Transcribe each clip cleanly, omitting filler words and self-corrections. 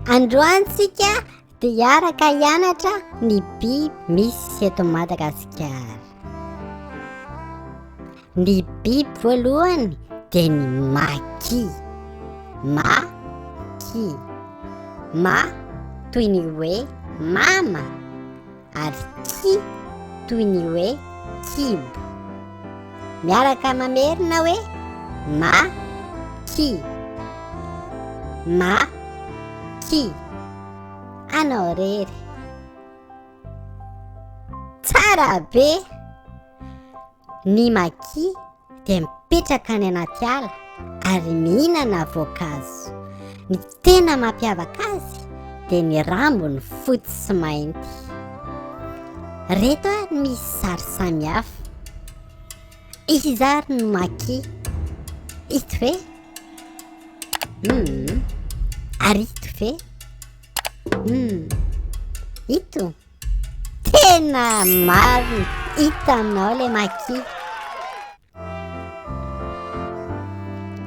Androany tsika dia hiaraka hianatra ny biby misy eto Madagasikara. Ny biby voalohany dia ny maki. Ma ki. Ma toy ny hoe mama ary ki toy ny hoe kibo. Miaraka mamerina hoe ma ki. Ma ki. Anao rery. Tsara be! Ny maki dia mipetraka any anaty ala ary mihinana voankazo. Ny tena mampiavaka azy dia ny rambony fotsy sy mainty. Reto ary misy sary samihafa. Iza ary no maki? Ito ve? Hum. Ary ito ve? Hum. Ito? Tena marina, hitanao le maki.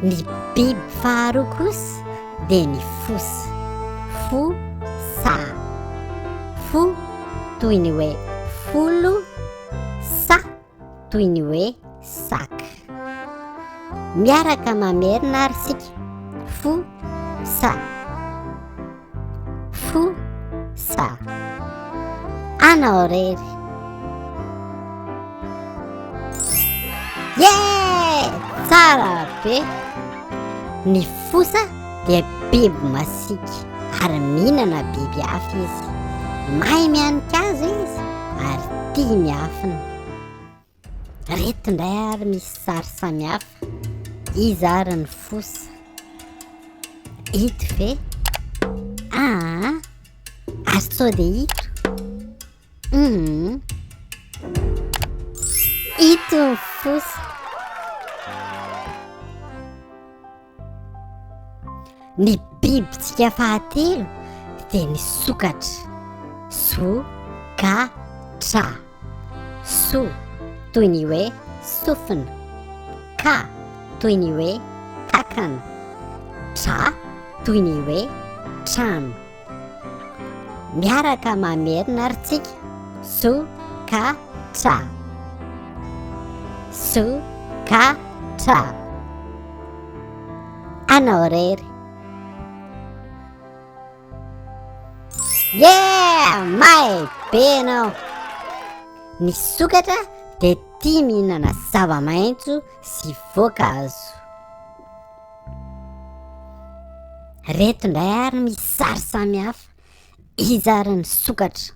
Ny biby faharoa kosa dia ny fosa. Fo sa. Fo toy ny hoe folo, sa toy ny hoe saka. Miaraka mamerina ary sika. Fo sa. Fo sa. Anao rery. Yeah! Tsara be! Ny fosa dia biby masiaka ary mihinana biby hafa izy. Mahay mihanika-hazo izy ary tia miafina. Reto indray ary misy sary samihafa. Iza ary ny fosa? Ito ve? Aa! Ary sao dia ito? Hum! Ito ny fosa. Ny bibintsika fahatelo dia ny sokatra. So ka tra. So toy ny hoe sofina. Ka toy ny hoe kakana. Tra toy ny hoe trano. Miaraka mamerina ary tsika. So ka tra. So ka tra. Anao rery. Yeah! May be ianao. Ny sokatra dia tia mihinana zava-maitso sy voankazo. Reto indray ary misy sary samihafa. Iza ary ny sokatra?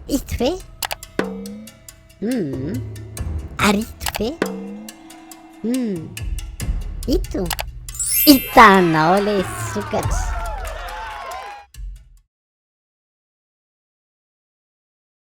Ito ve? Hum. Ary ito ve? Hum. Ito? Hitanao le sokatra.